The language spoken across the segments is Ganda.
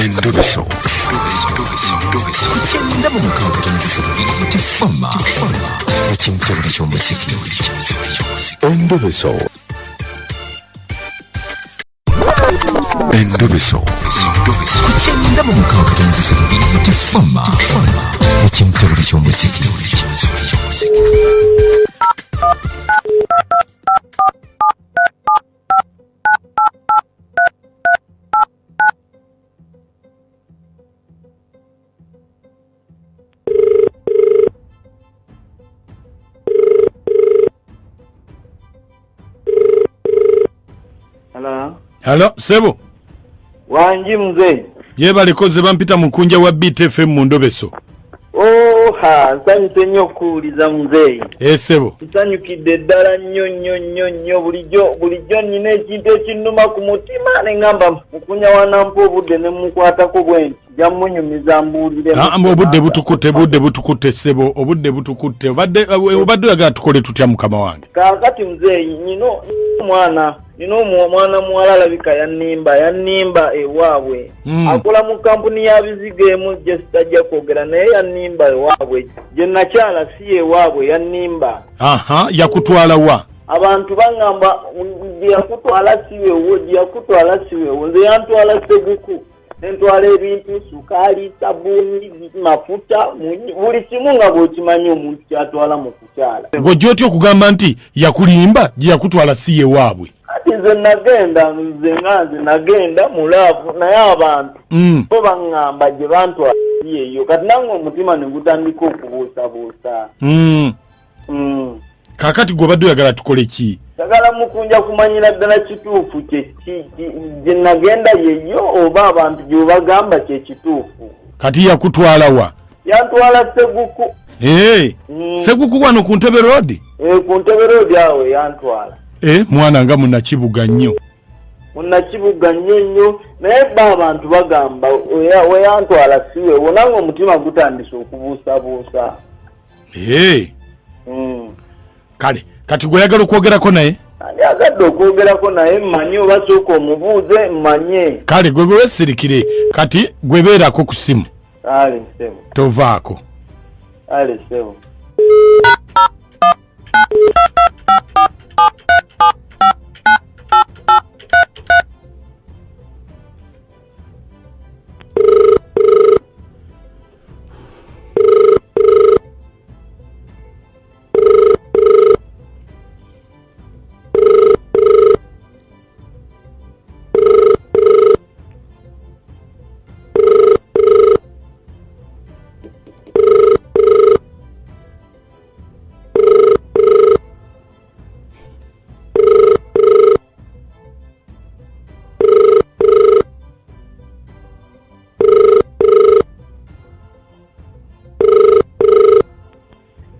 Endobeso. Ku kyenda mu mukaaga tonzisatu tifama ekimutebuli ky'omuziki. Endobeso. Endobeso. Ku 96 tifama ekimutebuli ky'omuziki. Hello. Halo, sebo. Wangi mzee. Yebaleko nze bampita mukunja wa BTFM mu ndobeso. Oh, ha, nsanyuse nnyo okuwuliza muzeeyi. Eh, sebo. Nsanyukidde ddala nnyo nnyo nnyo nnyo bulijjo bulijjo nnina ekintu ekinnuma ku mutima ne ŋŋamba mukunya wanampa obudde ne mukwatako bwe nti nja munyumiza mbuulire. Ah, mbu obudde butukutte, budde butukutte sebo, obudde butukutte. Obadde obadde oyagala tukole tutya mukama wange? Kaakati muzeeyi nnina omwana nina omwana muwala alabika yannimba yannimba ewaabwe. Akola mu kampuni ya bizigo emu gye sitajja kwogera naye yannimba ewaabwe gye nakyala si yewaabwe yannimba. Aha, yakutwala wa? Abantu baŋŋamba gye yakutwala si wewo, gye yakutwala si wewo. Nze yantwala Seguku ne ntwala ebintu sukaali, sabbuuni, mafuta, buli kimu nga bw'okimanyi omuntu ky'atwala mu kukyala. Ng'ojja otya okugamba nti yakulimba gye yakutwala si yewaabwe? Kati nze nagenda nze nga nze nagenda mu laavu naye abantu bo baŋŋamba gye bantwala si yeeyo. Kati nange omutima ne gutandika okubuusabuusa. Kaakati gwe obadde oyagala tukole ki? Njagala mukunja kumanyira ddala kituufu kye ki gye nagenda yeyo oba abantu gye bagamba kye kituufu. Kati yakutwala wa? Yantwala Seguku. Hey, Seguku wano ku Ntebe Road? Ku Ntebe Road awo yantwala. Mwana nga munnakibuga nnyo. Munnakibuga nnyo nnyo naye ba abantu bagamba weyantwala si wewo nange omutima gutandise okubuusabuusa. Kale kati gwe oyagala okwogerako naye? Andyagadde okwogerako naye mmanye oba sooka omubuuze mmanye. Kale gwe weesirikire kati gwe beerako ku ssimu. Kale ssebo. Tovaako. Kale ssebo.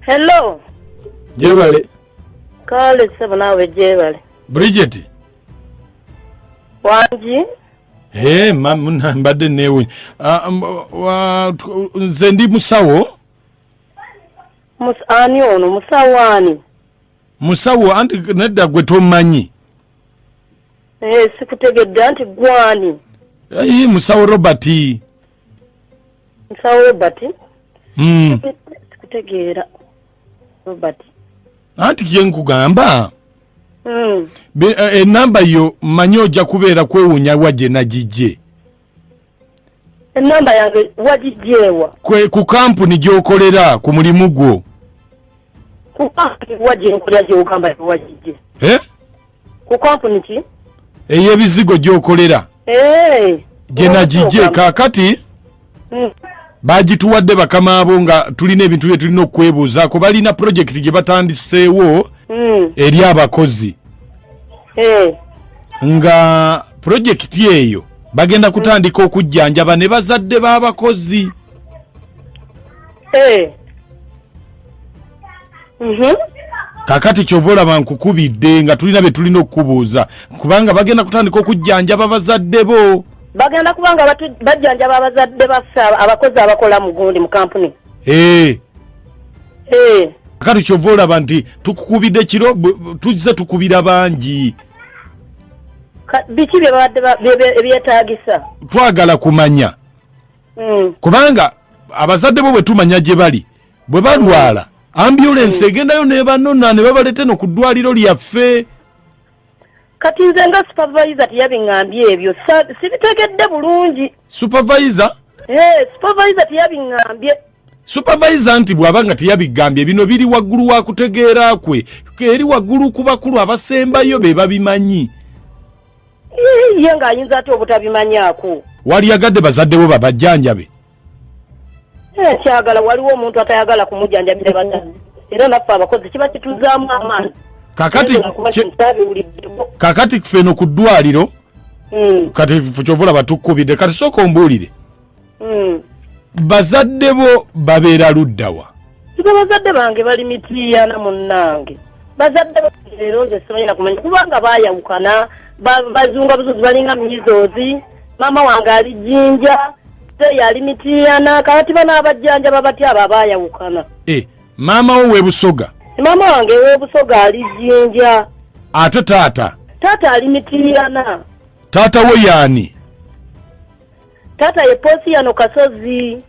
Hello. Jebale. Kale sebo nawe jebale. Bridget. Wangi. Eh, mbadde neewunya. Nze ndi musawo. Ani ono musawo ani? Musawo anti nedda gwe tomanyi. Sikutegedde anti gwani. Musawo Robert. Musawo Robert? Sikutegeera Robert. Anti kye nkugamba. Enamba yo mmanyi ojja kubeera kwewuunya wa gye nagijje. Enamba yange wagijjeewa? Ku kampuni gy'okolera ku mulimu gwo. Ku kampuni wa gye nkolera gy'ogamba wagijje? Ku kampuni ki? Ey'ebizigo gy'okolera. Gye nagijje kaakati bagituwadde bakama abo nga tulina ebintu bye tulina okwebuuzaako. Balina pulojekiti gye batandiseewo eri abakozi. Nga pulojekiti eyo bagenda kutandika okujjanjaba ne bazadde b'abakozi. Kaakati ky'ova olaba nkukubidde nga tulina bye tulina okukubuuza kubanga bagenda kutandika okujjanjaba bazadde bo. Bagenda kubanga bajjanjaba abazadde baffe abakozi abakola mu gundi mu kampuni. Kaakati ky'ova olaba nti tukukubidde kiro tuzze tukubira bangi. Biki bye babadde ebyetaagisa? Twagala kumanya. Kubanga abazadde bo bwe tumanya gye bali, bwe balwala ambulensi egendayo nebanona ne babaleeta eno ku ddwaliro lyaffe. Kati nze nga supervisor teyabiŋŋambye ebyo, sibitegedde bulungi. Supervisor? Supervisor teyabiŋŋambye. Supervisor nti bw'aba nga teyabigambye, bino biri waggulu wa kutegeera kwe, eri waggulu ku bakulu abasembayo be babimanyi. Ye ng'ayinza ate obutabimanyaako? Waliyagadde bazadde bo babajjanjabe? Kyagala waliwo omuntu atayagala kumujjanjabira bazadde, era naffe abakozi kiba kituzaamu amaanyi. Kakati ffe eno ku ddwaliro, kati kyova olaba tukkubidde. Kati sooka ombuulire, bazadde bo babeera luddawa? Nze bazadde bange bali Mitiyana, munnange. Bazadde bange leero nze simanyi nakumanya, kubanga baayawukana, bazunga buzuzi, balinga mizoozi. Maama wange ali Jjinja, ye ali Mitiyana. Kakati banaabajjanjaba batya abo abaayawukana? Maama wo w'e Busoga? Maama wange ew'Obusoga, ali Jjinja. Ate taata? Taata ali Mitiyana. Taata wo yaani? Taata ye Posiyano Kasozi.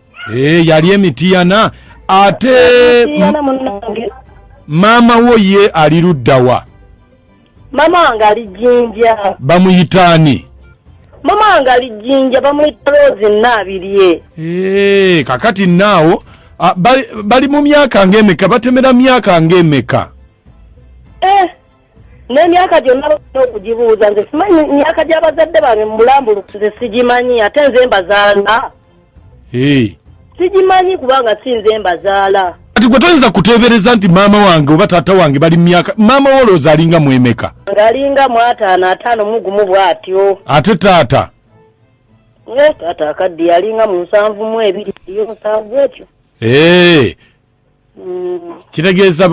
Yali Emitiyana. Ate Mitiyana, munnange. Maama wo ye ali luddawa? Maama wange ali Jjinja. Bamuyitaani? Maama wange ali Jjinja, bamuyita Rose Naabirye. Kakati naawo bali mu myaka ng'emeka? Batemera myaka ng'emeka? N'emyaka gyonna balina okugibuuza. Nze simanyi myaka gy'abazadde bange mu bulambuluku, nze sigimanyi, ate nze mbazaala. Sigimanyi kubanga si nze mbazaala. Kati gwe toyinza kuteebereza nti maama wange oba taata wange bali mu myaka? Maama wo olowooza alinga mwemeka? Ng'alinga mu 50, 51 bw'atyo. Ate taata? Taata akaddi, alinga mu 72, yo 70 etyo. Kitegeeza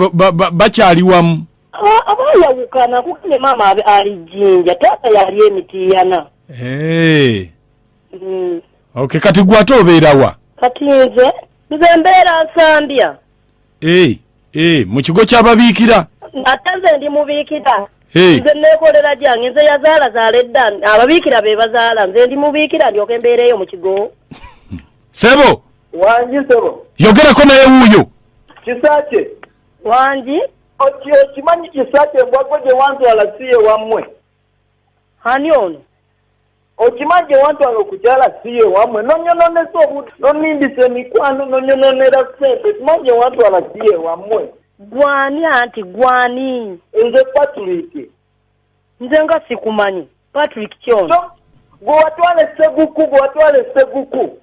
bakyali wamu? Abayawukana, kuba maama ali Jjinja, taata yali Emitiyana. Okay, kati gwe ate obeerawa? Kati nze mbeera Nsambya. Mu kigo ky'ababiikira? Ate nze ndi mubiikira. Nze neekolera gyange, nze yazaalazaala edda, ababiikira be bazaala. Nze ndi mubiikira, ndyoke mbeereeyo mu kigo. Sebo. Wangi, sebo. Yogerako naye wuuyo. Kisakye. Wangi. Okimanyi Kisakye, embwago gye wantwala si ye wammwe? Ani ono? Okimanyi gye wantwala okukyala si ye wammwe? Nonyononesa obudde, nonimbisa emikwano, nonyononera ssente. Okimanyi gye wantwala si ye wammwe? Gwani anti gwani? Nze Patrick. Nze nga sikumanyi. Patrick kyono? Gwe watwala Esseguku, gwe watwala Esseguku.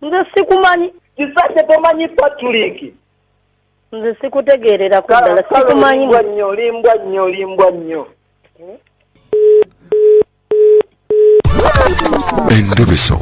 Nze sikumanyi. Kisakye, tomanyi Patrick? Nze sikutegeererako ddala, sikumanyi. Olimbwa nnyo, olimbwa nnyo, olimbwa nnyo. Endobeso.